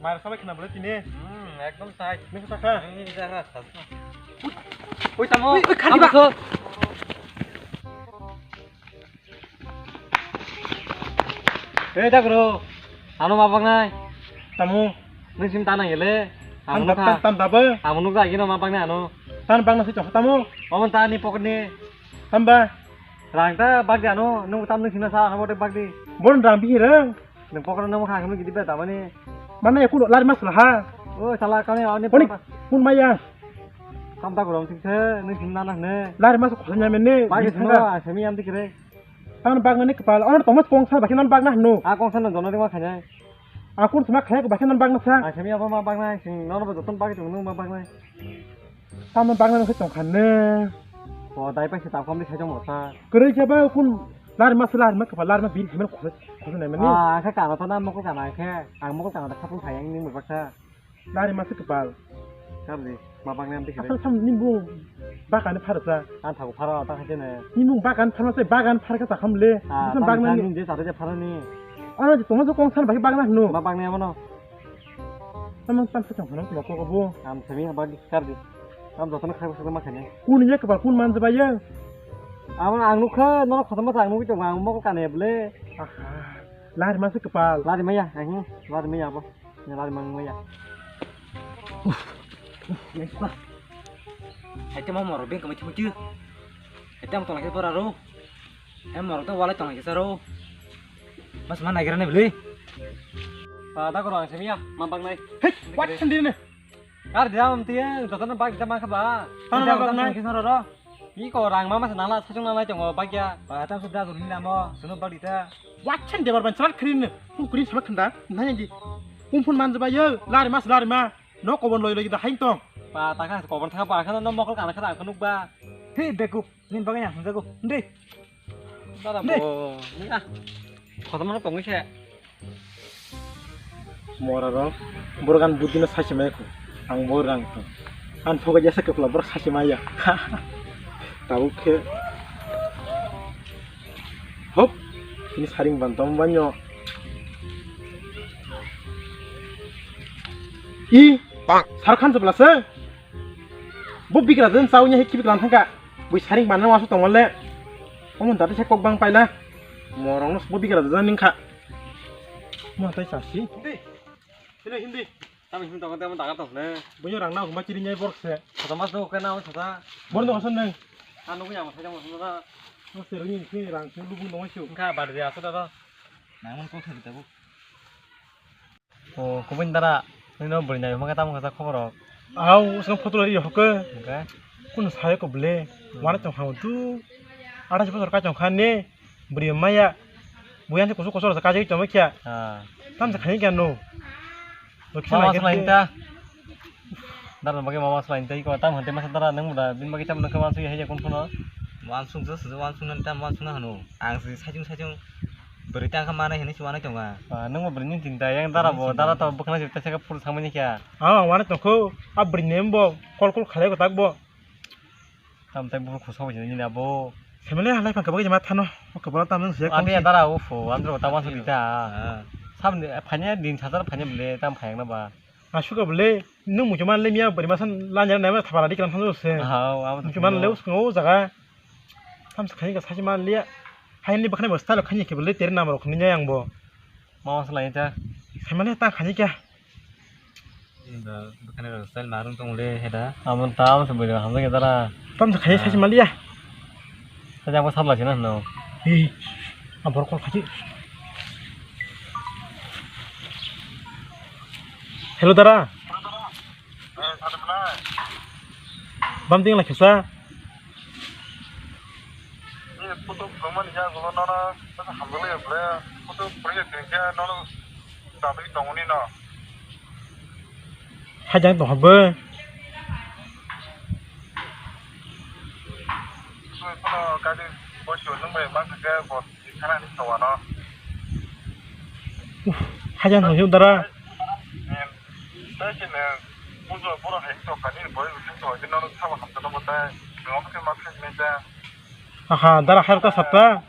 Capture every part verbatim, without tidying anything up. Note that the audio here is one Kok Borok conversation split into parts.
Mar sabai khna bole tini. Hmm, ekdom tight. Nung sa kha? Hmm, ja kha, sa kha. Ui, tamo. Ui, ui, khani ba. Tamo so. Ei, dagro. Ano ma baknai. Tamo. Nung sim tanang ele. Tam, amo tam, nukha. Tam, tam, tabo. Amo nukha, agino ma baknai ano. Tan bakna si chok tamo. Omo ta ni pocket ni. Tamba. Rang ta bak di ano, nung tam nung sina sa, amo te bak di. Bon rang bihirang. Nung pocket nung kha, nung gidi ba tamani. Mana ya kulo lari mas lah ha. O sala kami ani Oni pocket. Kun maya. Kam ta gurong sik se, nung sina na ne. Lari mas khosnya mene. Bak di sino, semi am dikire. Tan bak nani kepal, ono tomas kongsa bakhe nan bak na hnu. A kongsa no jono dima khanya. Akun sima khaya ko bakhe nan bak na sa. A semi apa ma bak na, sing nono ba joton bak chung nung ma bak na. Tamo bagna nang se tong khan ne. O dai paisa tam kham di sai tong mo sa. Kwrwi khe ba kun lari ma se lari ma kapa lari ma biri hemen khole khole nai mani. Ah, khe kana ta na mokol kana khe. Ang mokol kana ta khapung phai ang ni mokol sa. Lari ma se kepal. Kar di ma bagna am di khe. Asal sam ni bu bagan phar sa. An thago phara ta khe ne. Ni bu bagan phar ma se bagan phar ka ta kham le. Ah, bagna ni je ta je phara ni. Ano je tong se kong san bai bagna hnu. Ma bagna ya mano. Tamang tam sa tong phano kula koko bo. Am sami haba di kar di. Am jotono khai bwswk ma khainai. Kun ye kepal kun man jaba ye. Amo ang nukha, nono khotoma ta ang nugwi tongo, ang mokol kane bwle. Aha. Lari masa kepal. Lari maya, ahi. Lari maya abo. Ya lari mang maya. Uf. Uf, ya suka. Hai te ma moro beng kamai thimu thiu. Hai te am tong lai bora ro. Em moro to walai tong lai sa ro. Mas ma nai gra ne bwle. Pa da koro ang sami ya, ma bang nai. Hei, what sandi ne? Kar dia am tiya, jotono bak dia ma kha ba. Tang na bak nai. Kisa ro ro. Iko rang ma masa nala sachung nala tongo bagya. Ba ta suda gurni namo, suno bagdi ta. Wachan debar ban chwrak khrin ne. Pu kri chwrak khanda. Nai di. Kum phun man jaba yo. Lari mas lari ma. No kobon loi loi da hain tong. Ba ta kha kobon tha ba kha no mokol kana kha ang nukba. He beku. Nin bagai yang jago. Ndi. Dara bo. Ni ah. Khotoma no tongwi se. Mora rok, borok ani buddhi no sachi maya kho. Ang bo rang tong. Ang thoga jasa kepla borok sachi maya. Tabuk khe. Hop, ini saring bantam banyo. I, bang, sar khan sebelah se. Bo bigra den chau nya hikhi bikran thangka. Bui saring banna wasu tongole. Omo dati se kok bang paila. Morong no bo bigra den ningkha. Mo tai chasi. Hindi. Sino hindi. Tamo hindi tongo tamo daga tong ne. Bunyo rang na huma chiri nyai borok se. Sata mas no kena sata. Bor no kasan nang. Ano kuya mo sajang mo sata. Mo se ring ni rang se lubung dong sio. Ka bar dia sata. Nang mon ko se tabu. O kubun dara, nino bwrwi nai hwnba khe tamo khe khobor rok. Au, usang photo lari hokhe. Hwnkhe? Kunu sayo ko bwle. Hmm. Wana tong kha tu. Athais bosor ka tong kha ne. Bwrwi maya. Buyan se kusuk kusuk rok kajagwi tongma kya. Ah. Tam se khaini kya no. Mama swlai ta. Dara bagwi mama swlai ta iko tam hante masa dara nang muda bin bagwi tam nang khe wansuk ya haya kun phono. Wansuk jo sujak wansuk nang tam wansuk nang hano. Ang se saichung saichung. Bwrwi ta kha manai hinwi se wanai tonga. Ah, nwng bo bwrwi ni tinta yang dara bo, dara to bwkhana jibta saka phuru thangmani kya. Ah, wanai tongkho, a bwrwi ni bo, kol kol khalai ko tak bo. Tam tai bwrwi khusa bo jini abo. Family halai phang kabagwi jama thano, o kabala tam nwng siya. Ate dara o pho, andro ta wansu dita. Ah. Sabni phanya din sasar phanya bele tam phayang na ba. Asuka bole, nung muchung man lemya, bari masan lanjana naima thapara di kalam thangjak se. Ah, abo muchung man le uskango o jaga. Thamsa khaini ka sachi man liya. Haini bakhani bo style khaini ke bole tere namrok khani nyai ang bo. Ma masalai ta. Saimane ta khaini kya. Inda bakhani ro style marung tong le heda. Amon ta, amon se bole hamle ke dara. Thamsa khaini sachi man liya. Sachi ang bo sabla sina no. Hi. Abor kol khachi. Hello, dara. Bam ting lai kisa. Hajang tong habo. Hajang tong dara. Aha, dara hai ta sapta.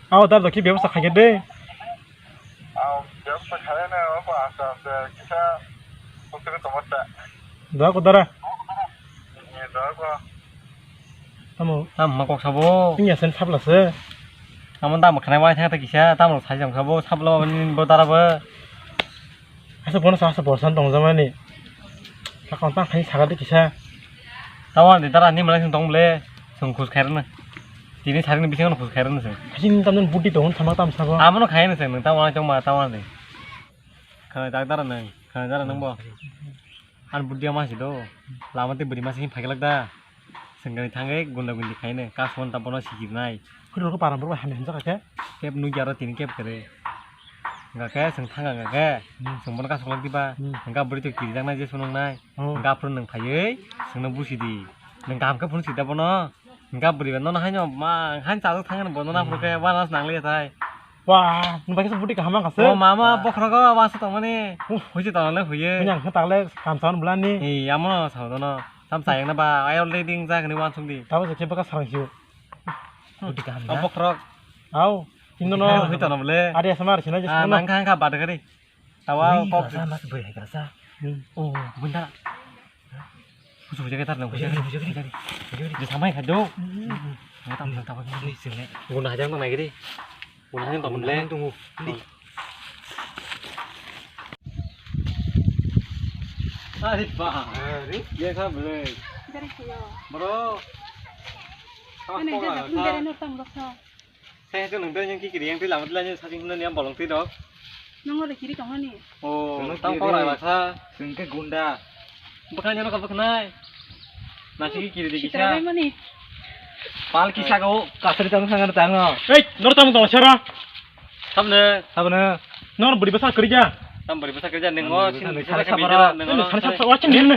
Aw, dar dokhi bebasa khaikhe de. Aw, bebasa khaina, o ba asa asa kisa, kisa tongma ta. Da ko dara. Ni da ko. Tamo. Tam ma kok sabo. Ini asen sabla se. Tamo dam khanai wai thang ta kisa, tamo sai jam sabo, sabla ni bo dara bo. Asa bono sa asa borsan tong jamani. Sakon tang khai saga de kisa. Tawan de dara ni malai sing tong ble. Sung khus khair na. Tini sari ni bising khus khair na sing. Hasin tam nen budi tong sama tam sabo. Amono khai na sing, tawan chong ma tawan de. Khai dak dara nang, khai dara nang bo. An budi ama si do. Lama te budi masing phai lak da. Sengkani thangwi gunda gundi khaine, kasmon ta bono sikirnai. Khurok param borok hamya hamjak khe. Kep nugya aro tini kep kere. Hingkha khe seng thangkha hingkha khe, hmm, seng bono kasok lak diba. Hmm. Hingkha bwrwi to kirijaknai je sunungnai. Oh. Hingkha aphuru nwng phaiwi sengno busi di. Nwng kaham khe phunuk sida bono. Hingkha bwrwi ba nono haino ma hain chajak thangkhe bono naphuru khe, hmm, wanas nangli ya thai. Wah, nwng bai khe buti kaham wngkha se. Oh, mama, ah, bokhorok o wansuk tongmani. Uh. Huisi tongmani huiye. Punya wngkha takle kamsa hwn bwlani. Ee, amo sao dono. Tam chayang na ba, ayol le ding jak ni wansuk di. Tabo je khe bwkha sarang sio. Buti kaham da. Bokhorok. Au, tino no. Buti kaham hui tono bole. Ari asama ari sina je. Ah, nang kha kha bad gari. Tawa kok. Ui, gasa mas bai hai gasa. Hmm. Oh, bunda. Husu husu kita nang husu. Husu husu kita. Di samai kha do. Hmm. Tam tam tam. Ni sini. Guna hajar nang gari. Guna hajar nang bole. Nang tunggu. Di. Ari pa. Ari. Ye kha bole. Dari khayo. Bro. Ani jaga pun dari nur tang baksa. Sai hai nwng tei yang kiri yang tei lama tei lama sajing hwnna niya bolong tei rok. Nang ore kiri tong ani. Oh, nwng tang kiri. Kok rai baksa. Nwng khe gunda. Bwkha nyono ka bwkha nai. Nasi kiri di kisa. Sitara mani. Pal kisa go kasari tang sang tang no. Ei, nor tamo tong sara. Samne. Samne. Nor buri basa kiri ja. Tam buri basa kiri ja, nwng o sini sara sara. Nwng sara sara wachin din ne.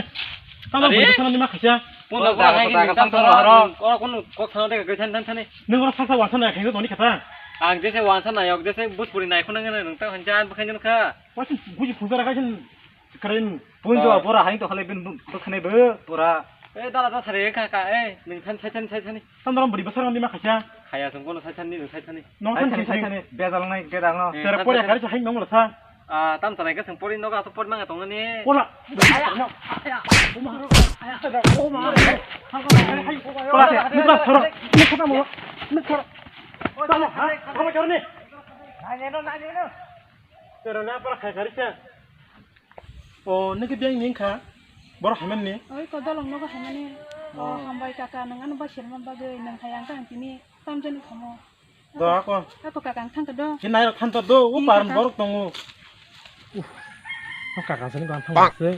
Tamo buri basa ni ma khaisa. Punda kota, kota, kota, kota, kota. Oro kono kok thang de gwi than than thani. Nwng oro sasa wansa nai khaino toni khatha. Ang jese wansa nai ok jese bujpuri nai khuna ngene nwng ta hancha bwkha nang kha. Wasin buji phunsa ra kaisin kren. Punjo bora hain to khale bin bwkha nai bo pura. E dala da thare kha kha e nwng than sai than sai thani. Tam dalam buri basar mandi ma khaisa. Khaya song kono sai thani nwng sai thani. Nwng than sai thani. Bejal nai bejal no. Sere pore kari sa hain mangla sa. Ah, tam tanai ka seng pori noga to pori manga tongani. Kola. Aya, aya, oma, aya, oma. Kola, nukla soro, nukla mo, nukla. Tamo, ha? Tamo jorni. Nai neno, nai neno. Tero na para khai kari sa. O, niki biang ning kha. Boro hamen ni. Oi, ko dolong nogo hamen ni. O, hambai kaka nang ano basir man bagwi nang hayang kang tini. Tamjani kamo. Do ako. Ako kaka ang thangka do. Khe nairok thantor do, o par borok tongo. Uf. O kaka sani kang thangka se.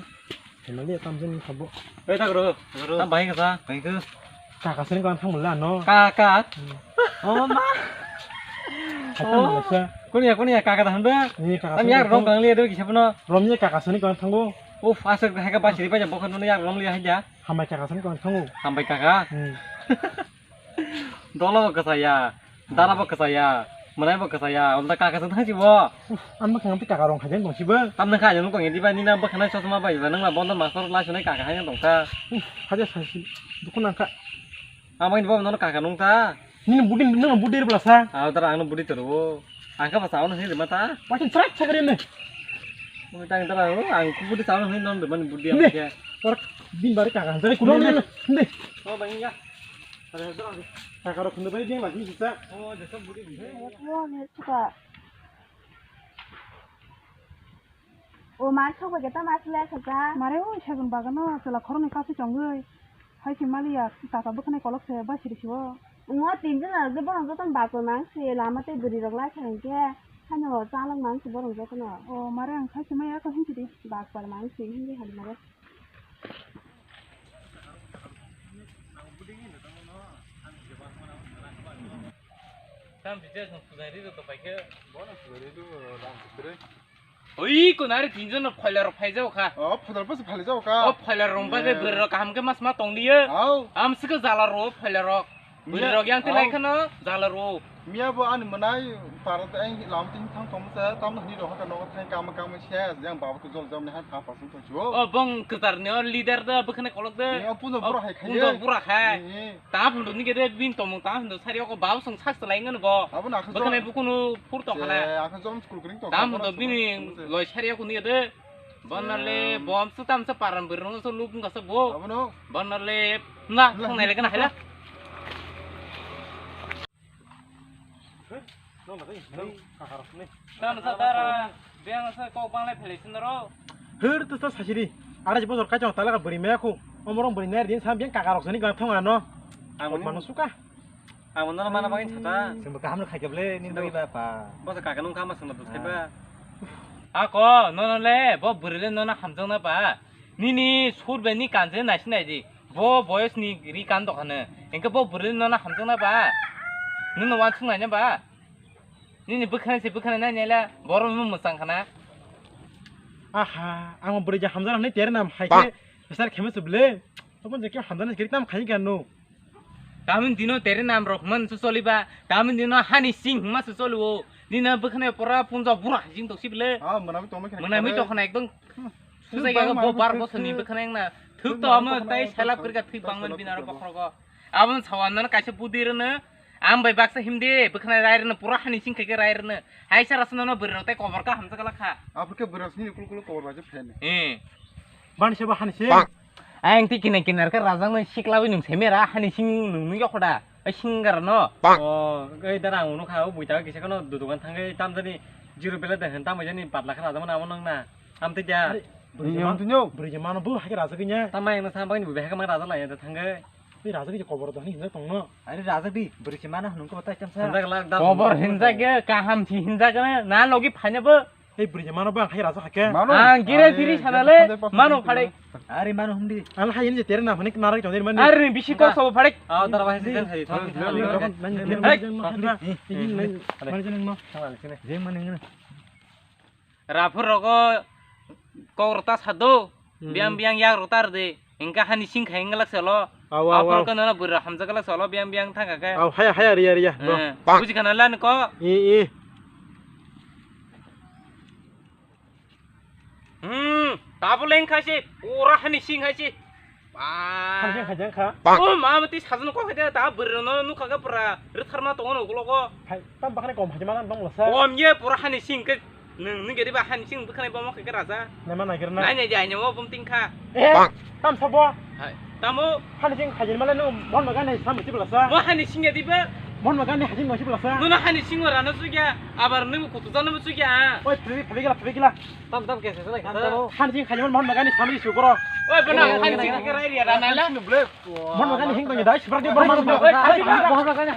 Kemali tamjani khabo. Oi thagro. Tam bahai kasa. Bahai khe. Kaka sani kang thangmala no. Kaka. O ma. Kaka mala sa. Kunia kunia kaka da handa. Ni kaka. Tam yak rom kang liya do kisa pano. Romni kaka sani kang thango. Uf, aswk hai ka basiri pai ja bokhan no yak rom liya hai ja. Hambai kaka sani kang thango. Hambai kaka. Hmm. Dolo bo kwchaya, dara bo kwchaya, mwnai bo kwchaya, ulta kaka se thangsi bo. Ang bwkhang twi kaka rong khaijak tong sibo. Tamni kha nung tong diba nina bwkhanai chosma bai ba nang bondo master lai sunai kaka hai tong kha. Haja sasi dukun ang kha. Amai ni bo nono kaka nung ta. Nini budi nung budi bla sa. Ah, dara ang budi toro. Ang kha ba sa ono hini mata. Wakin chrak chakri ne. Mo tang dara ang budi sa ono hini non de man budi ang khe. Ora bin bari kaka jai kuno ne. Ne. Oh bang ya. Kakarok khundu bai jeng lagi sisa. Oh, jesa budi budi. Oh, ne suka. O man sok bai ta mas le khaja. Mare o segun bagano chwla khoroknwi kasu chongwi. Hai se maliya tata bwkhanai kolok se bai siri siwo. Ngo tin jona je borok jotono bakoi mang se lama tei bwrwi rok lai kha hinkhe. Hano chalok mang se borok jotono. O mare ang khai se maya kho hinsi di. Bakpar mang se hinsi hali mare. Oi, kunari tinjon no phoilar rok phai jao kha. O phoilar bwswk phai jao kha. O phoilar rok ba khe bwrwi rok kaham khe mas ma tong liyo. Au. Am sikhe jala ro phoilar rok. Bwrwi rok yang tilai kheno jala ro. Miya bo ani mwnai para tei ang lam tin thang tong se, tamno hini rok haka nogo thang kama kama se, yang baba to jol jom ni han tha pasung to chuo. O bong kwtar ni o leader da bwkhane kolok de. Miya puno bura hai khai. Puno bura khai. Ta phun ni gede bin tomung ta phun sari ko baba sung sak selai ngan bo. Abo na khon. Bwkhane bukunu phur to khala. Akha jom school kring to. Ta phun bini loi sari ko ni gede. Bonale bom su tam sa paran birung su lupung ka sa bo. Abono. Bonale na thang nai le kana haila. Tam sa tara biang sa kok bang le phele sin ro. Hur tu sa sasiri. Ara jibo jor ka jong tala ka buri me khu. Omorong buri ner din sam biang kakarok sani gang thong ano. Ang manu suka. Ang mano mana bagwi thata. Sengbo kaham no khaikable ni bagwi ba pa. Bo sa kaka nung kama sengbo thai ba. Ako nono le bo bwrwi le nono hamjakna ba. Nini sur bai ni kanse nai sinai di. Bo boyos ni ri kan dokhane. Engke bo bwrwi le nono hamjakna ba. Nini wan sung nai ba. Nini bwkhane se bwkhane nai nai la borom no mwsang khana. Aha, ang bwrwi ja hamjakna ni ter nam hai ke. Besar kheme suble. Tobon je ke hamjakna kiri tam khai ga no. Tamni dino tere nam rok man su choli ba, tamni dino hani sing hima su choli o. Nina bwkhane pora punjo bura hajing toksi bile. Ah, mwnami tongma khana. Mwnami to khana ekdom. Sujai ga bo bar bosoni bwkhane na. Thuk to amo tai selap kirga thik bangman binaro bokhrogo. Abon sawan nan kaisa budi rene. Am bai baksa himdi bwkhane rai rene pura hani sing khaike rai rene. Hai sara sano no bwrwi rok tai kobor ka hamsa kala kha. Abur ke bwrwi sini kul kul kobor ba je phen. Eh. Ban sebo hani sing. Ang ti kinar kinar khe rajak nai siklawi nung semera hani sing nung nung yokhoda ai singar no. Oh, ei dara ang uno kha o buita kisa kono dudukan thangwi tamjani zero bela de hen tamjani patla kha rajak mano amo nang na. Am te ja. Bwrwi mano bo hai rajak nya. Tamai ang sam bagni bo hai kama rajak lai da thangwi. Ei rajak ni kobor da ni hinjak tongno. Ari rajak di bwrwi se mano nung ko tai chamsa. Kobor hinjak ge kaham si hinjak na logi phanya bo. Ei bwrwi mano bang hai rasa hake. Ang gire diri sana le mano phadek. Ari mano humdi. Al hai ni tere na hone nara jong mani. Ari bisi ko sobo phadek. Ah, dara bahai sen hai. Jeng mani ngana. Raphur rogo kok rota sado. Biang biang yak rota rde. Engka hani sing khai englak selo. Awa, awa. Apor kono bwrwi hamjak glak selo biang biang thangka ke. Aw haya haya riya riya. Buji kana lan ko. I i. Hmm, tabuk leng khaisi, pura hani sing khaisi. Ba. Hani sing khaijang kha. O ma mati sajno ko khaide ta bwrwi no nukha ke pura rwtharma tongo no ulo ko. Tam bakhani kom haji manan bang lasa. Kom ye pura hani sing ke nung nung gedi ba hani sing bwkhani bomo khe raja. Nama nagir na. Nai nai jai nyawo bum ting kha. Eh. Tam sabo. Hai. Tamo. Hani sing haji mala no mon maga nai sam ti lasa. Mo hani sing gedi ba. Mon maga nai haji mo ti lasa. Nono hani sing ora no sugya. Abar nung kutu jana mo sugya. Oi phabi phabi gila phabi gila. Tam tam ke se se. Hani sing haji mon maga nai sam ti sugoro. Oi bana hani sing ke rai ria rana la. Mon maga nai hing to ni dai sibra di bor mon maga. Oi phabi gila. Mon maga nai.